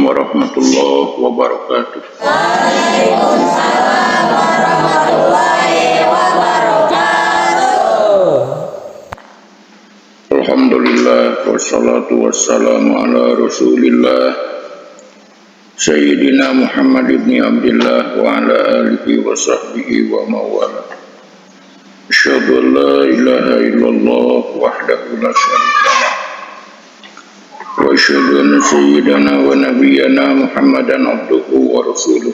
warahmatullahi wabarakatuh. Waalaikumsalam warahmatullahi wabarakatuh. Alhamdulillah wassalatu wassalamu ala Rasulillah Sayyidina Muhammad ibn Abdullah wa ala alihi wa sahbihi wa mawala. Asyhadu an la ilaha illallah wahdahu la syarika lah. Wa asyhadu anna sayyidana wa nabiyyana Muhammadan abduhu wa rasuluh.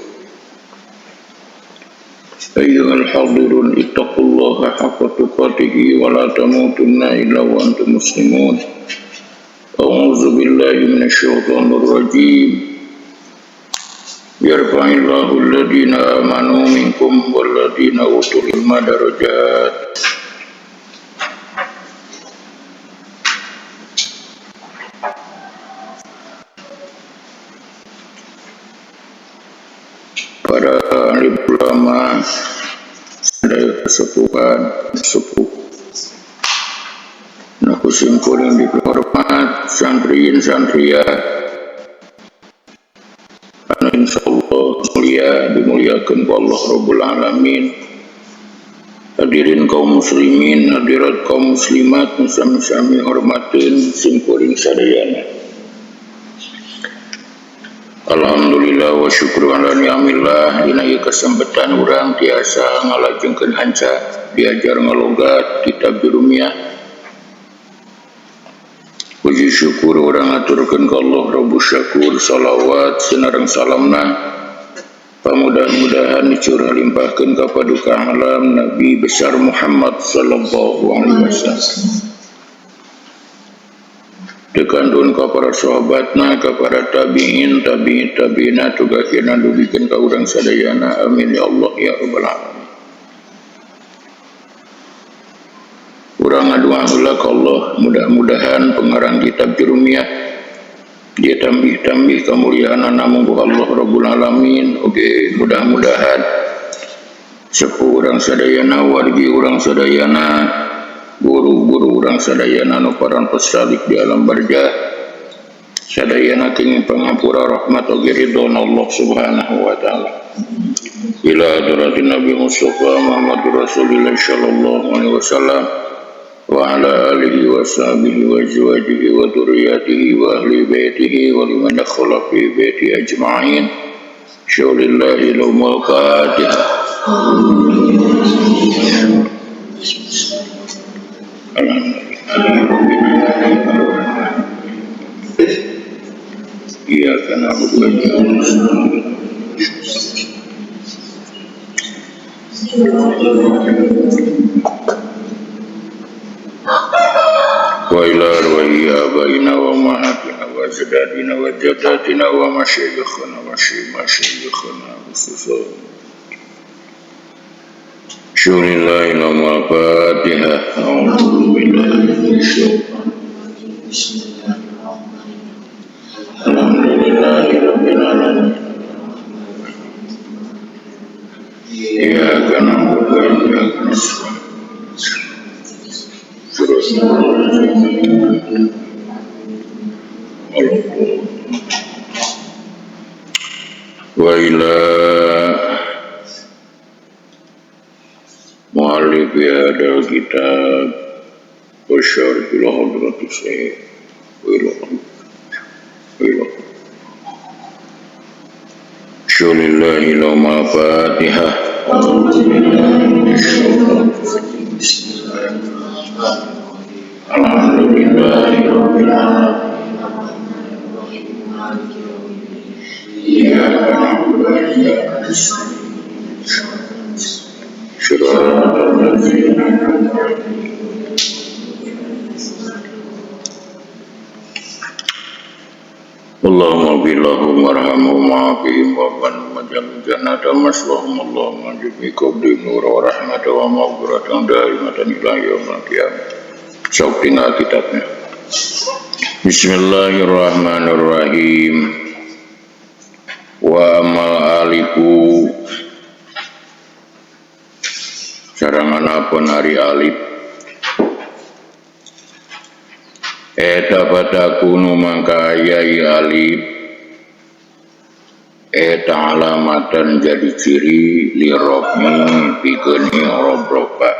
Ayyuhal hadirun ittaqullaha haqqa tuqatih wa la tamutunna illa wa antum muslimun. A'udzu billahi minasyaitonir rajim. Yarfa'illahu alladhina amanu minkum walladhina utul ilma darajat. Para ahli ulama, sadaya kesepuhan, sepuh, naku simkuring dihormat santriin santriah, anu insyaallah mulia dimuliakan ku Allah Rabbul Alamin. Hadirin kaum muslimin, hadirat kaum muslimat, sami-sami hormatin simkuring sadayana. Alhamdulillah wa syukru ala ni'amillah. Dina ieu kesempatan urang tiasa ngalajengkeun hanca diajar ngalogat kitab Jurumiyah. Puji syukur urang aturkeun ka Allah Rabbus Syakur, salawat sinareng salamna pamudah-mudahan dicurah limpahkeun ka paduka alam Nabi besar Muhammad sallallahu alaihi wasallam. Tekandun ka para sahabatna, ka para tabi'in, tabi'in, tabi'ina, tugakirna dugikeun ka urang sadayana. Amin ya Allah ya rabbal alamin. Urang ngadua heula ka Allah, mudah-mudahan pengarang kitab Jurumiyah dia tambih-tambih kemuliaan namung ku Allah Rabbul Alamin. Oke, mudah-mudahan sepuh urang sadayana, wargi urang sadayana, guru-guru urang sadayana nu parantos salik di alam barjah sadayana kenging pangampura rahmat oge ridho Allah Subhanahu wa taala. Ila hadratin Nabi Mustafa Muhammad Rasulullah sallallahu alaihi wasallam wa ala alihi wa sahbihi wa azwajihi wa dzurriyyatihi wa ahli baitihi wa liman dakhala fi baiti ajma'in. Syaulillahi lahumul Fatihah. Iyyaka na'budu wa iyyaka nasta'in. Wa ila arwahi abaina wa ummahatina wa ajdadina wa jaddatina wa masyayikhina wa masyayikhina khususan. Syulillahi lahumul Fatihah. A'udzu billahi minasyaitonir rajim. Alhamdulillahi rabbil alamin. Iyyaka na'budu wa iyyaka nasta'in. Wa ila mu'allif hadzal kitab wa syarhil hadrati syekh wa ila syulillahi lahumul Fatihah. Alhamdulillahi rabbil alamin. Iyyaka na'budu wa iyyaka nasta'in. Shiratal ladzina an'amta 'alaihim. Allahumma ighfir lahum warhamhum wa'afihim wa'fu anhum waj'al jannata maswahum. Allahumma ij'al fi qabrihim nura wa rahmatan wa maghfiratan daimatan ila yaumil qiyamah. Sok tinggal kitabnya. Bismillahirrahmanirrahim. Wa amal alifu sarangan apa nari alif eta fatakunu mangka aya alif Eta alamatan jadi ciri li raf'i pikeun i'rab rafa.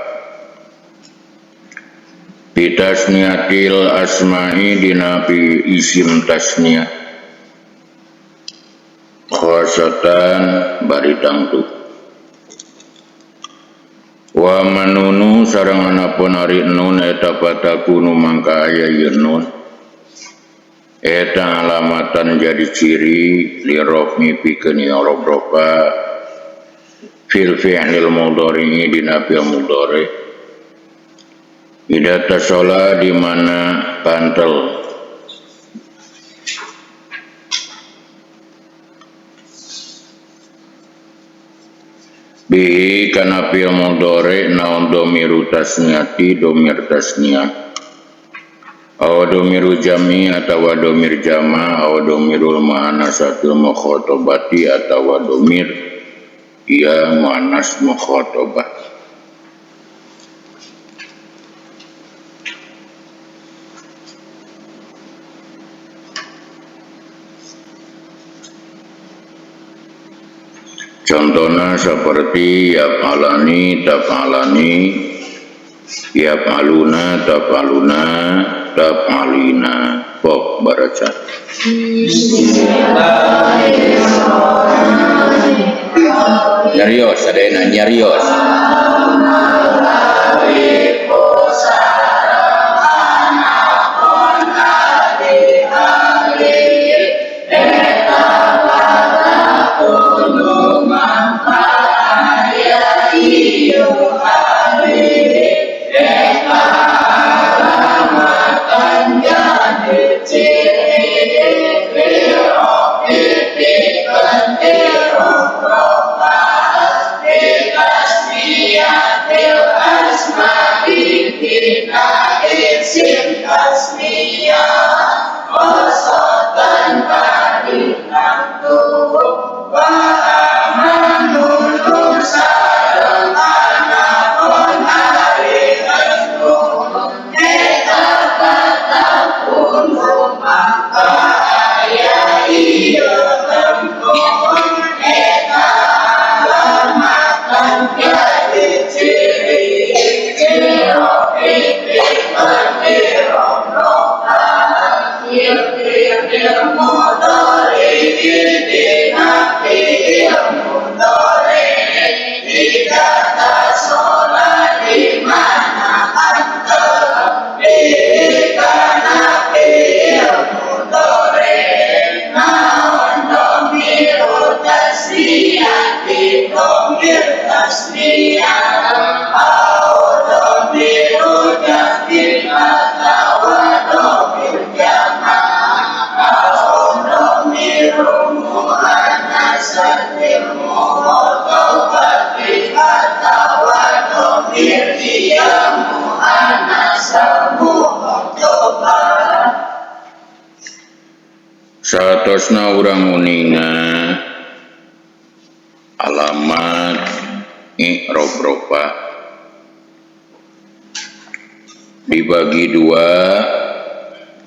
Bitasniyatil asma'i dina fi isim tasniyah khasatan bari tangtu. Wa manunu sareng anapun ari nun eta patakunu mangka aya ieu nun. Eta alamatan jadi ciri li raf'i pikeun i'rab rafa fil fi'lil mudhari'i dina fi'il mudhari. Ida tasola di mana pantel bihi kana fi'il mudhari naon dhamiru tasniyati dhamir tasniyah aw dhamiru jami atawa dhamir jama aw dhamirul muannasatil mukhatabati atawa dhamir ya muannas mukhatabah. Contohnya seperti yaf'alani, taf'alani, yaf'aluna, taf'aluna, taf'alina. Pok baraca. Nyarios, sadayana nyarios. Satosna urang uninga alamat i'rab rafa dibagi dua,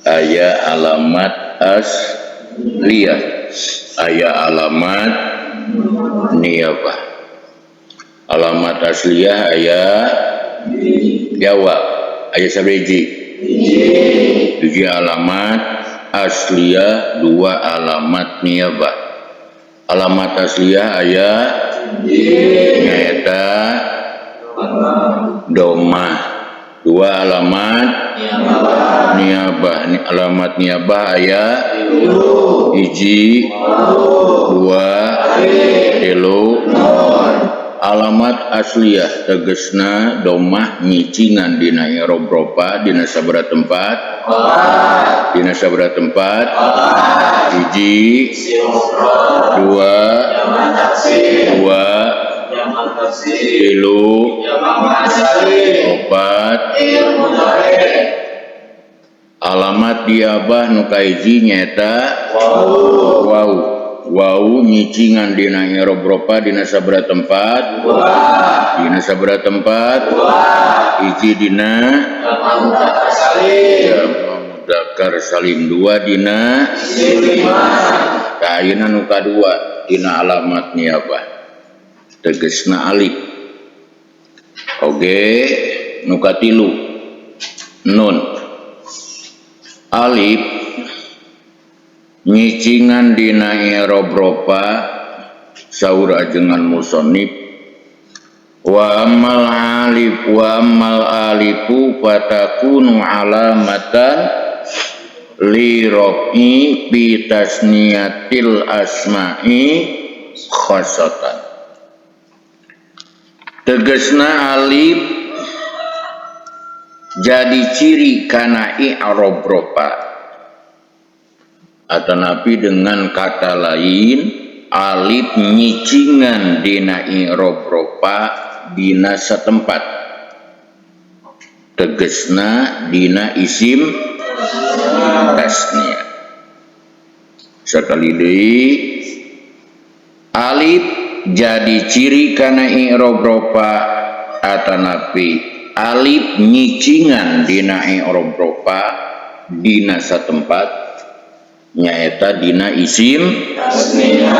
aya alamat asliyah, aya alamat niyabah. Alamat asliyah aya Jawa, aya sabiji. Hiji alamat asliyah, dua alamat niyabah. Alamat asliyah aya nyaeta domah, dua alamat niyabah. Alamat niyabah aya hiji, dua, tilu. Alamat asliyah tegesna domah nyicingan dina i'rab rafa dina sabaraha tempat, dina sabaraha tempat, hiji, dua, dua, tilu, opat. Alamat diabah nu kahiji nyaeta wau. Wau nyicingan dina i'rab rafa dina sabaraha tempat, dina sabaraha tempat, hiji dina mudzakkar salim, dua dina. Tah ayeuna nu kadua Kadua tina alamat niabah tegesna alif. Oge nu katilu nun. Alif nyicingan dina i'rab rofa saur ajengan musannif wa ammal alif wa ammal alifu fatakunu alamatan li raf'i bi tasniyatil asma'i khasatan. Tegesna alif jadi ciri kana i'rab rofa atanapi dengan kata lain alif nyicingan dina i'rab rofa dina satempat tegesna dina isim tasniyah. Sekali deui alif jadi ciri kana i'rab rofa atanapi alif nyicingan dina i'rab rofa dina satempat nyaeta dina isim tasniyah.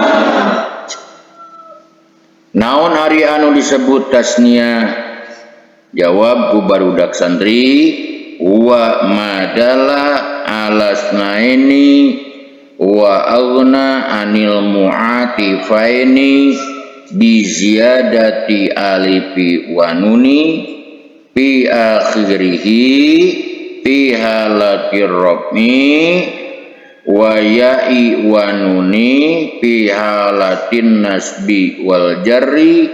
Naon ari anu disebut tasniyah? Jawab ku barudak santri wa madala alasnaini wa aghna anil mu'atifaini bi ziyadati alifi wa nuni fi akhirihi fi halatir raf'i wa ya'i wa nuni fi halatin nasbi wal jarri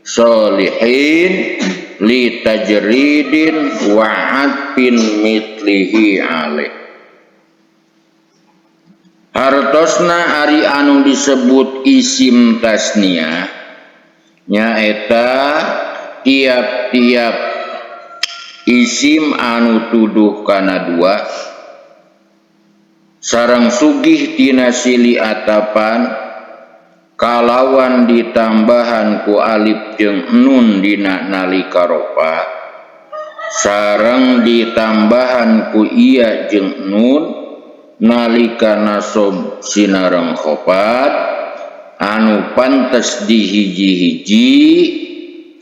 solihin li tajridin wa atfin mitlihi alaih. Hartosna ari anu disebut isim tasniyah nyaeta tiap-tiap isim anu tuduh kana dua sareng sugih tina sili atapan kalawan ditambahan ku alif jeung nun dina nalika rofa sareng ditambahan ku iya jeung nun nalika nasob sinareng khofat anu pantes dihiji-hiji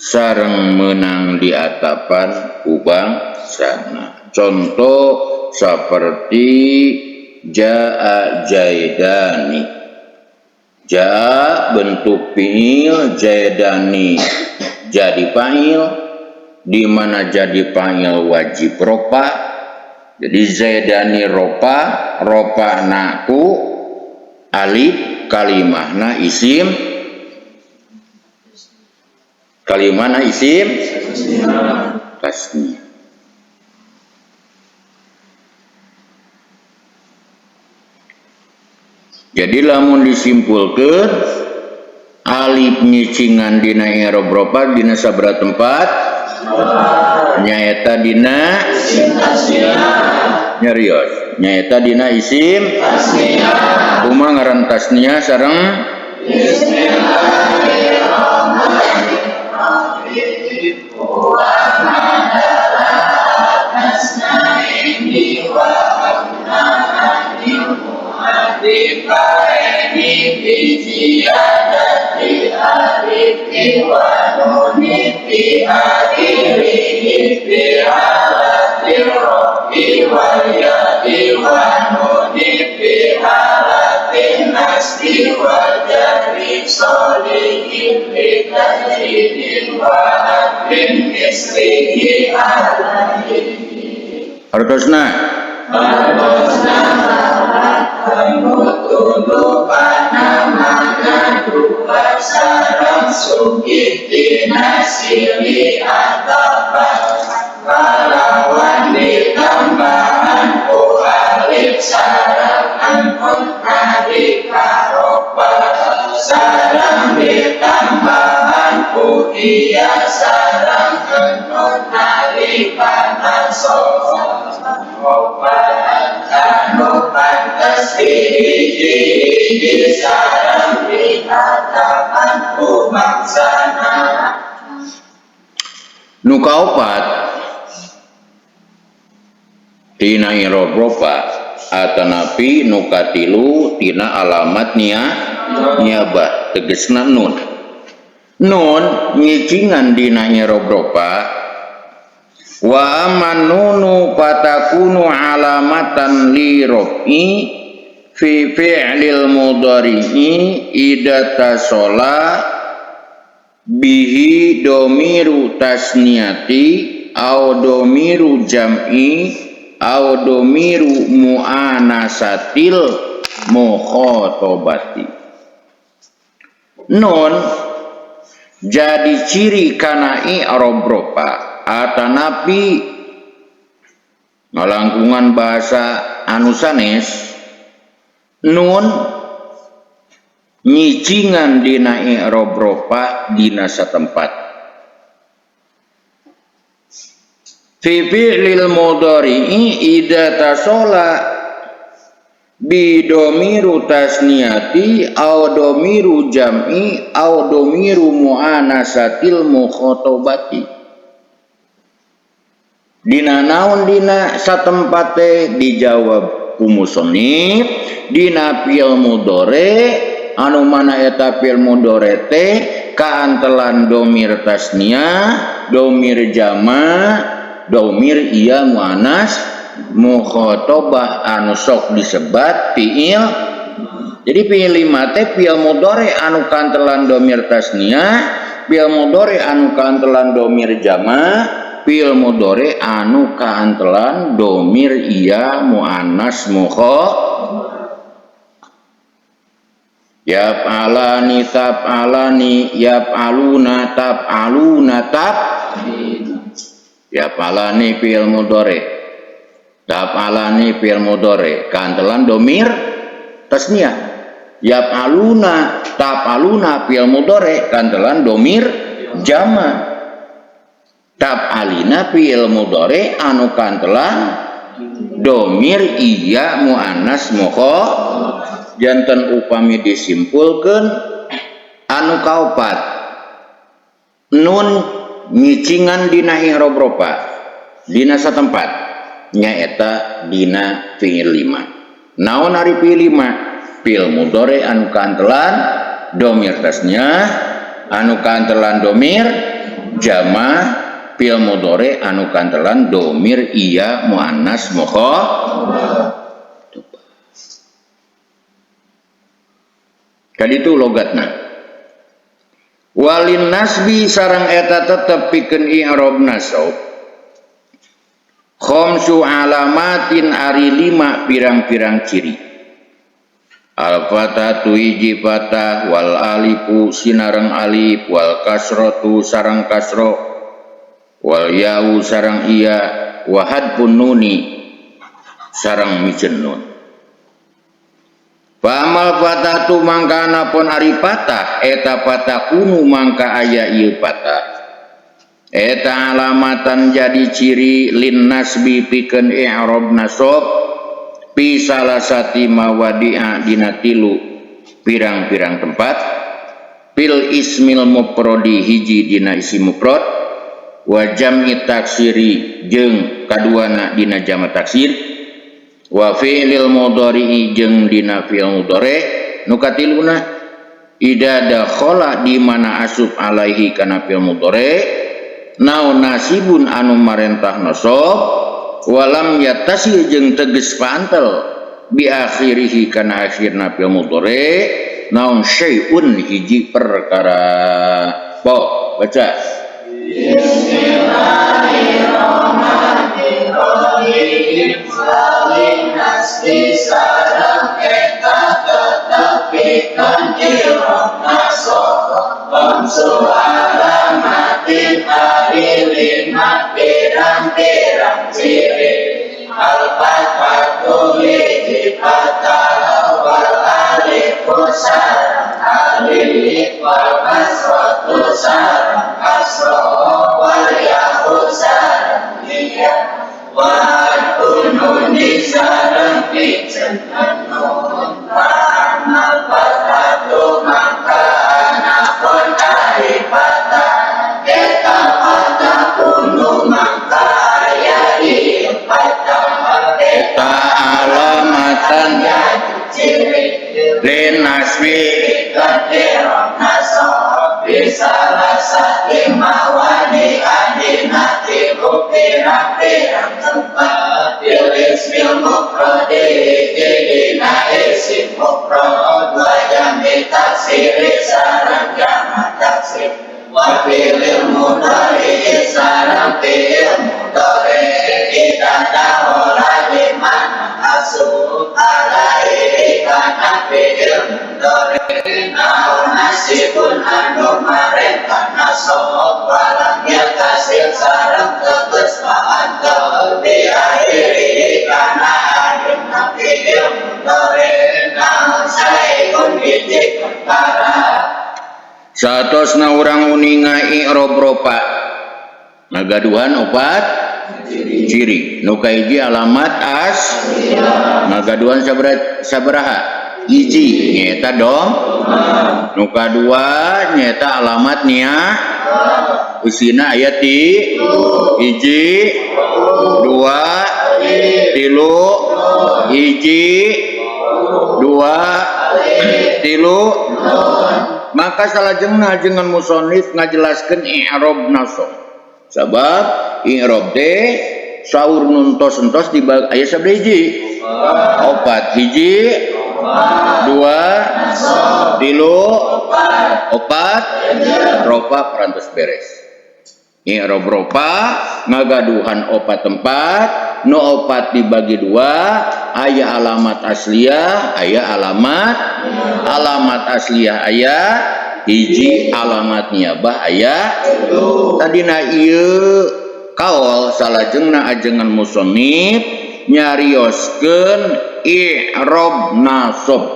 sareng menang di atapan ku bangsana. Contoh seperti jaa jaidani. Jaa bentuk fiil, jaidani jadi fa'il, di mana jadi fa'il wajib rofa. Jadi zaidani rofa, rofa naku alif kalimahna isim, kalimahna isim tasniyah. Jadi lamun disimpulkeun alif nyicingan dina i'rab rofa dina sabaraha tempat nyaeta dina isim tasniyah. Nyarios nyaeta dina isim tasniyah. Kumaha ngaran tasniyah sareng bismillahirrahmanirrahim wa madala tasnaini wa mu'atifaini bi ziyadati alifi wa nuni fi akhirihi fi halati rafi wa ya'i wa nuni fi halatin nasbi wa jarri solihin li tajridin wa adlin mislihi alaihi. Hartosna hartosna anu panamana dua sareng sugih tina sili atapan kalawan ditambahan ku alif sareng anun nalika rofa sareng ditambahan ku iya sareng enun nalika nasob anu pantes hiji-hiji sareng ditatapan ku bangsana. Nu kaopat tina i'rab rofa atanapi nu katilu tina alamat nia Niabah tegesna nun. Nun nyicingan dina i'rob ropa. Wa amman nunu fatakunu alamatan li raf'i fi fi'lil mudhari'i idza tasola bihi domiru tasniyati au domiru jam'i au domiru mu'anasatil mukhatobati. Nun jadi ciri kana i'rob ropa atanapi ngalangkungan bahasa anu sanes nun nyicingan dina i'rob ropa dina satempat. Fi fi'lil mudhari'i idza tasola bidomiru tasniyati au domiru jam'i au domiru mu'anasatil mukhatobati. Dina naon dina satempate dijawab ku musannif dina fi'il mudhari anu mana eta fi'il mudhari teh kaantelan domir tasniyah, domir jama, domir iya muannas mukhatobah anu sok disebat fi'il. Jadi fi'il lima teh fi'il mudhari anu kaantelan domir tasniyah, fi'il mudhari anu kaantelan domir jama, fi'il mudhari anu kaantelan domir iya muannas mukhatobah. Yaf'alani taf'alani yaf'aluna taf'aluna taf. Yaf'alani fi'il mudhari, taf'alani fi'il mudhari kaantelan domir tasniyah. Yaf'aluna taf'aluna fi'il mudhari kaantelan domir jama. Taf'alina fi'il mudhari anu kaantelan domir iya muannas mukhatobah. Janten upami disimpulkeun anu kaopat nun nyicingan dina i'rob ropa dina satempat nyaeta dina fi'il lima. Naon ari fi'il lima? Fi'il mudhari anu kaantelan domir tasniyah, anu kaantelan domir jama, fi'il mudhari anu kaantelan domir iya muannas mukhatobah. Kaditu logatna. Walin nasbi sareng eta tetep pikeun i'rob nasab. Khamsu alamatin ari lima pirang-pirang ciri. Al fathatu hiji fathah wal alifu sinareng alif wal kasratu sareng kasro wal ya'u sareng iya wa hadfun nuni sareng miceun nun. Pamal fathatu mangka anapun ari fathah eta fathah kunu mangka aya ieu fathah eta alamatan jadi ciri lin nasbi pikeun i'rob nasab pi salasati mawadi'a dina tilu pirang-pirang tempat fil ismil mufradi hiji dina isim mufrad wa jam'i taksiri jeung kaduana dina jama taksir wa fi'lil mudhari'i jeung dina fi'il mudhari nu katiluna ida dakhala di mana asup alaihi kana fi'il mudhari naon nasibun anu marentah nasab walam yattasil jeung teges pantel bi akhirihi kana akhirna fi'il mudhari naon syai'un hiji perkara. Po baca. Bismillahirrahmanirrahim. Nasbi sareng eta tetep pikeun i'rob nasab. Khamsu alamatin ari lima pirang-pirang ciri. Al fathatu hiji fathah wal alifu sareng alif wal kasratu sareng kasroh wal ya'u sareng iya wa nuni sareng piceun nun. Amal fathatu maka anapun ari fathah eta fathah kunu maka aya ieu fathah eta alamatan jadi ciri lin nasbi Sareng jamak taksir wa fi'lil mudhari sareng fi'il mudhari idza dakhala di mana asu alaihi kana fi'il mudhari naon nasibun anu marentah nasab walam yattasil sareng tetes paantel bi akhirihi kana akhirna fi'il mudhari naon syai'un hiji perkara. Satosna urang uninga i'rob ropa ngagaduhan opat ciri. Nu kahiji alamat as ngagaduhan sabaraha? Hiji, nyaeta dom. Nu kadua nyaeta alamat nia, usina aya ti hiji, dua, tilu, hiji, dua, tilu. Maka salajengna ajengan musonif ngajelaskeun i'rob nasab, sabab i'rob teh saur nu entos-entos di aya sabaraha hiji? Opat. Hiji, dua, tilu, opat, ropa parantos beres. I'rob ropa ngagaduhan opat tempat, nu opat dibagi dua, aya alamat asliyah, aya alamat alamat asliyah aya hiji, alamat niabah aya tadina. Ieu kaol salajengna ajengan musonif nyarioskeun i'rob nasab.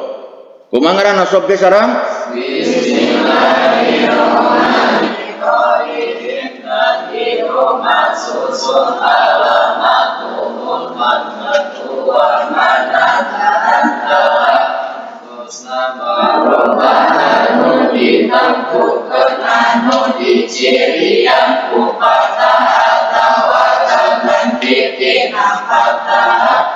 Kumaha ngaran nasab teh sareng? Bismillahirrahmanirrahim. Tadiru susun alamatuhul fathatu wa manata anu ditampukeun anu dicirian ku patah atawa kaganti tina patah.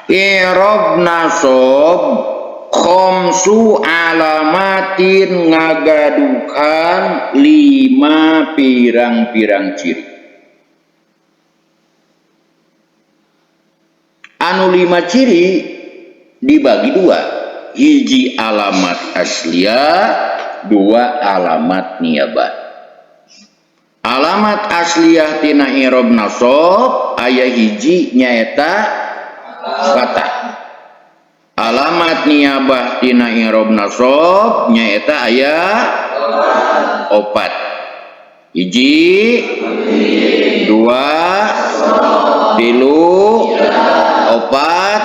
I'rob nasab khamsu alamatin, ngagaduhan lima pirang-pirang ciri. Anu lima ciri dibagi dua, hiji alamat asliyah, dua alamat niabah. Alamat asliyah tina i'rob nasab aya hiji, nyaeta fathah. Alamat niabah tina i'rob nasab nyaeta aya opat, hiji, dua, tilu, opat.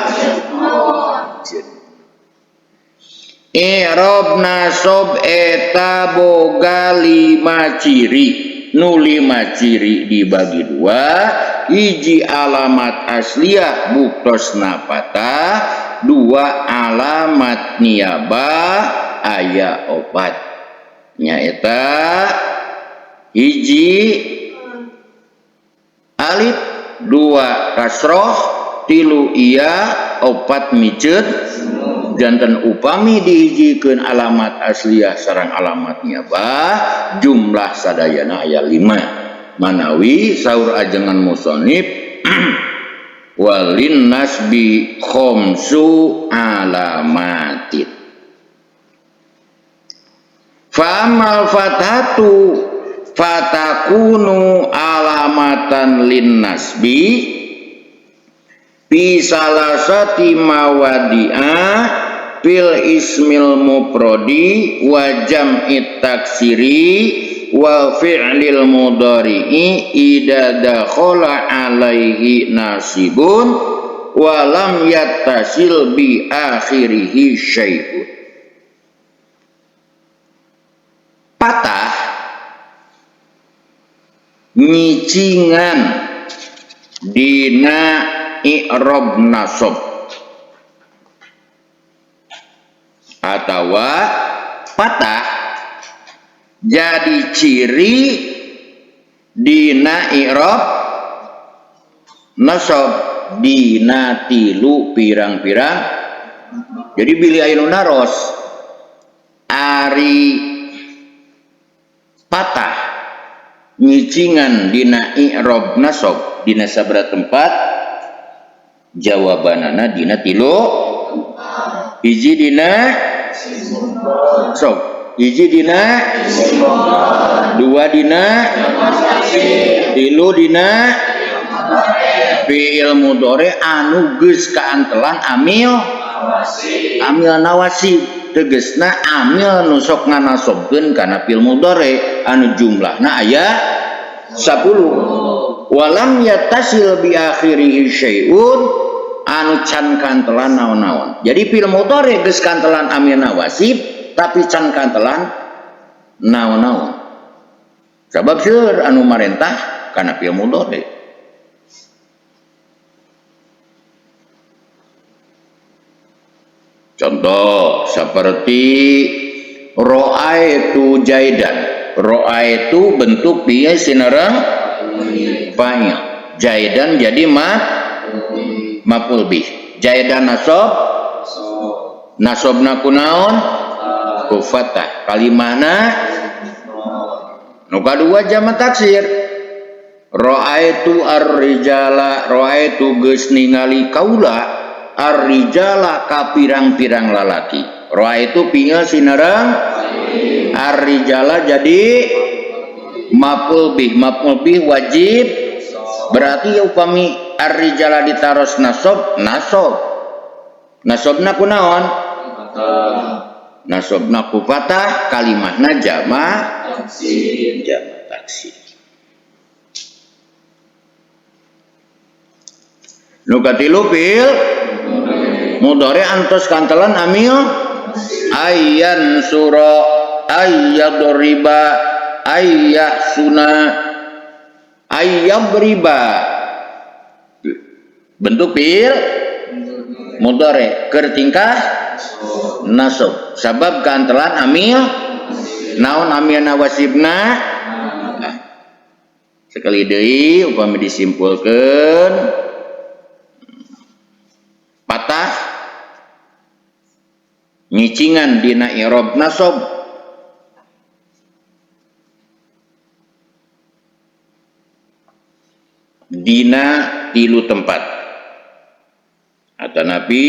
I'rob nasab eta boga lima ciri, nu lima ciri dibagi dua, hiji alamat asliyah buktosna patah, dua alamat niabah aya opat, nyaeta hiji alif, dua kasroh, tilu iya, opat miceut. Janten upami dihijikeun alamat asliyah sareng alamat niabah, jumlah sadayana aya lima. Manawi saur ajengan musonif walin nasbi khamsu alamatin. Fa'amal fathatu fatakunu alamatan lin nasbi fi salasati mawadi'a fil ismil mufradi wa jam'it taksiri wa fi'lil mudhari'i idza dakhala alaihi nasibun wa lam yattasil bi akhirihi syai'un. Patah nyicingan dina i'rob nasab atawa patah jadi ciri dina i'rob nasab dina tilu pirang-pirang. Jadi bilih aya nu naros ari patah nyicingan dina i'rob nasab dina sabaraha tempat, jawabanana dina tilu. Hiji dina sok Hiji dina dua dina tilu dina fi'il mudhari anu geus kaantelan amil amil nawasib tegesna amil nu sok nganasobkeun kana fi'il mudhari anu jumlahna aya 10 walam yattasil bi akhirihi syai'un anu can kantelan naon-naon. Jadi fi'il mudhari geus kantelan amil nawasib tapi can kantelan naon-naon. Sabab seueur anu marentah kana fi'il mudhari. Contoh seperti ra'aitu jaidan. Ra'aitu bentuk piye sinareng fa'il. Jaidan jadi maf'ul bih. Jaidan nasab nasabna kunaon? Ku fathah. Kalimahna nu kadua jama taksir. Ra'aitu ar-rijala, ra'aitu geus ningali kaula ar-rijala ka pirang-pirang lalaki. Ra'aitu pingel sinareng ar-rijala jadi maf'ul bih. Maf'ul bih wajib berarti upami ar-rijala ditaros nasab, nasab. Nasabna kunaon? Nasabna ku fathah, kalimahna jama taksir. Jama taksir. Nu katilu fi'il mudhari antos kantelan amil ayyan sura ayyadriba ayyahsuna ayyabriba. Bentuk fi'il mudhari keur tingkah nasab sabab kantelan amil naon amil nawasibna. Nah, sekali deui upami disimpulkeun patah nyicingan dina i'rab nasab dina tilu tempat atanapi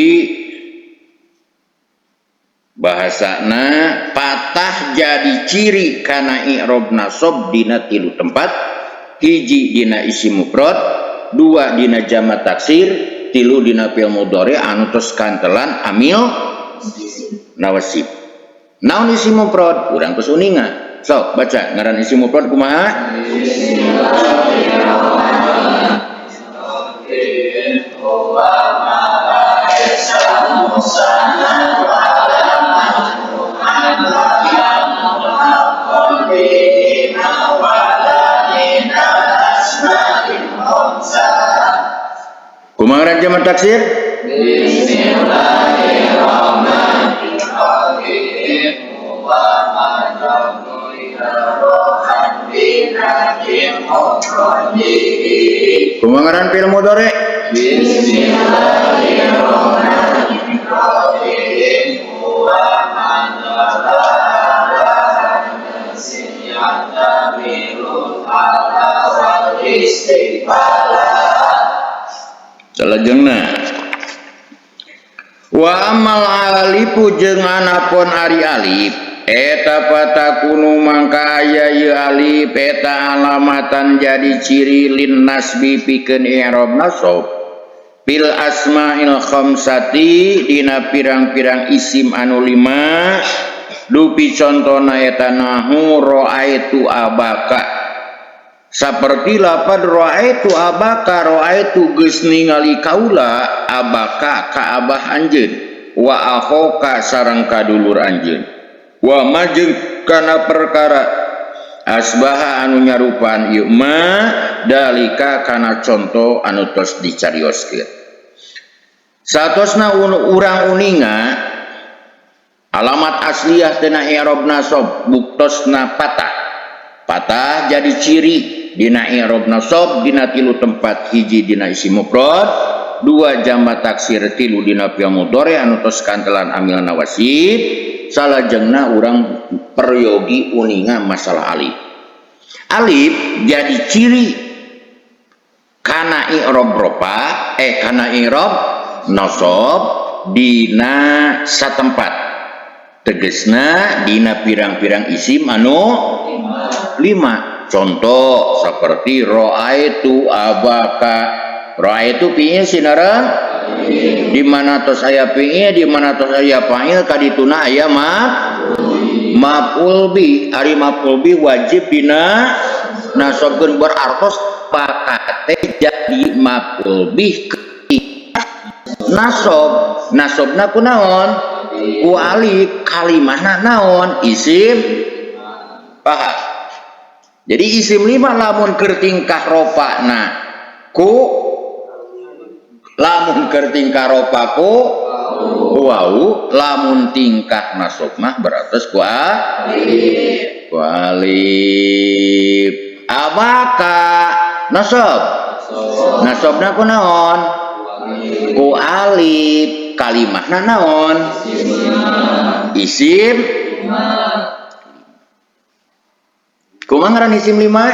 bahasana patah jadi ciri kana i'rab nasab dina tilu tempat. Hiji dina isim mufrad, dua dina jama taksir, tilu dina fi'il mudhari anu tos kantelan amil nawasib. Naon isim mufrad? Urang tos uninga. Sok baca ngaran isim mufrad kumaha? Kumaha ngaran jama taksir? Bismillahirrahmanirrahim. Wa Kumaha ngaran fi'il mudhari? Bismillahirrahmanirrahim. Wa Salajengna wa amal alifu jeung anapun ari alif eta patakunu mangka aya ieu alif eta alamatan jadi ciri lin nasbi pikeun i'rab nasab fil asma'il khamsati dina pirang-pirang isim anu lima dupi contona eta nahu ra'aitu abaka saperti lapad ra'aitu abaka ra'aitu geus ningali kaula abaka ka abah anjeun wa akhoka sareng kadulur anjeun wa majeng kana perkara asbaha anu nyarupaan ieu ma dalika kana conto anu tos dicarioskeun. Satosna urang uninga alamat asliyah tina i'rab nasab buktosna patah. Patah jadi ciri dina i'rab nasab dina tilu tempat, hiji dina isim mufrad, dua jama taksir, tilu dina fi'il mudhari anu tos kantelan amil nawasib. Salajengna urang peryogi uninga masalah alif. Alif jadi ciri kana i'rab rofa kana i'rab nasab dina satempat. Tegesna dina pirang-pirang isim anu lima. Contoh seperti roaitu abaka. Roaitu fi'il sinareng di mana tos aya fi'il, di mana tos aya fa'il, kadituna aya maf'ul bih. Ari maf'ul bih wajib dina nasobkeun, berartos baka teh jadi maf'ul bih nasob. Nasobna kunaon? Ku alif. Kalimahna naon? Isim. Paham? Jadi isim lima lamun keur tingkah ropana ku, lamun keur tingkah ropa ku wau, lamun tingkah nasob mah berartos ku alif, ku alif. Abaka nasob, nasobna ku naon? Ku alif. Kalimahna naon? Isim. Kumaha ngaran isim lima?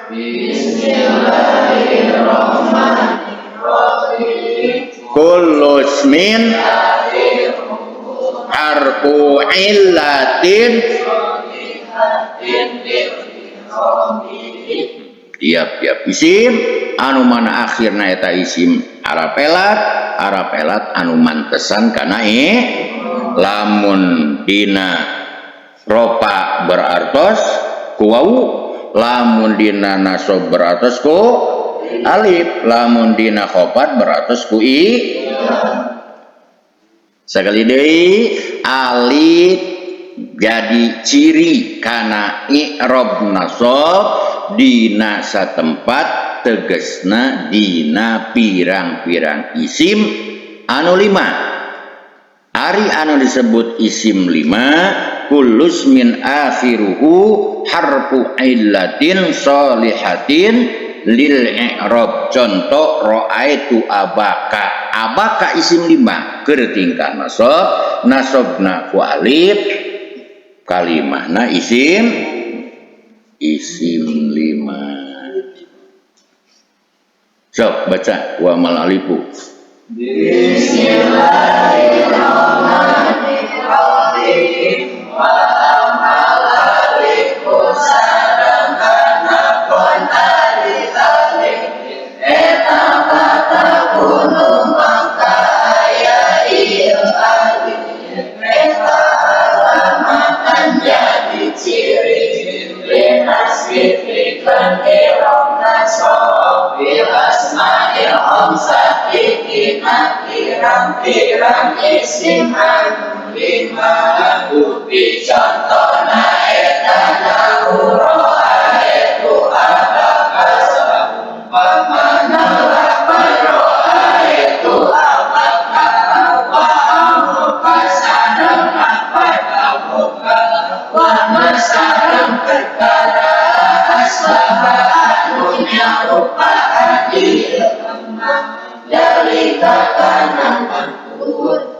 Bismillahirrahmanirrahim. Kullu ismin harfu illatin. Tiap-tiap isim anu mana akhirna eta isim araf elat, araf elat anu mantesan kana lamun dina ropa berartos ku wau, lamun dina nasob berartos ku alif, lamun dina khofat berartos ku i. Sekali deui, alif jadi ciri kana i'rob nasob dina satempat, tegesna dina pirang-pirang isim anu lima. Ari anu disebut isim lima, kullus min akhiruhu harfu illatin solihatin lil i'rob. Contoh ra'aitu abaka. Abaka isim lima, keur tingkah nasob, nasobna ku alif, kalimahna isim isim lima. Sok baca wa mal alifu. Bismillahirrahmanirrahim. Wa amal alifu sareng anakon ari alif eta fatakunu maka aya ieu alif eta alamatan jadi ciri linasbi pikeun i'rob nasob bil asma'il khamsati dina pirang-pirang isim anu lima. Bukti contona eta nahu ra'aitu abaka saumpamana lapan ra'aitu abaka wa amuka sareng apa amuka wa masareng perkara asbaha anu nyarupaan ieu dalika kana maf'ul.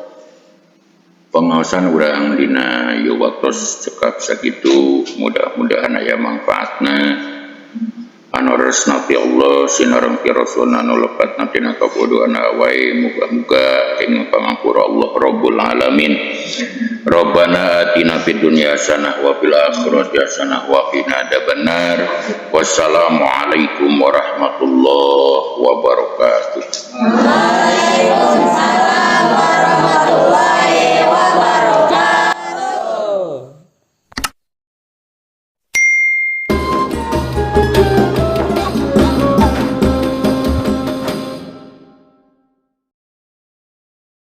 Pengaosan urang dina ieu waktos cekap sakitu, mudah-mudahan aya mangfaatna, anu resna ti Allah sinareng ti Rasulna, anu lepatna tina kabodohan wae, muga-muga kenging pangampura Allah Rabbul Alamin. Rabbana atina fid dunya hasanah wa fil akhirati hasanah wa qina adzabannar. Wassalamualaikum warahmatullahi wabarakatuh. Waalaikumsalam.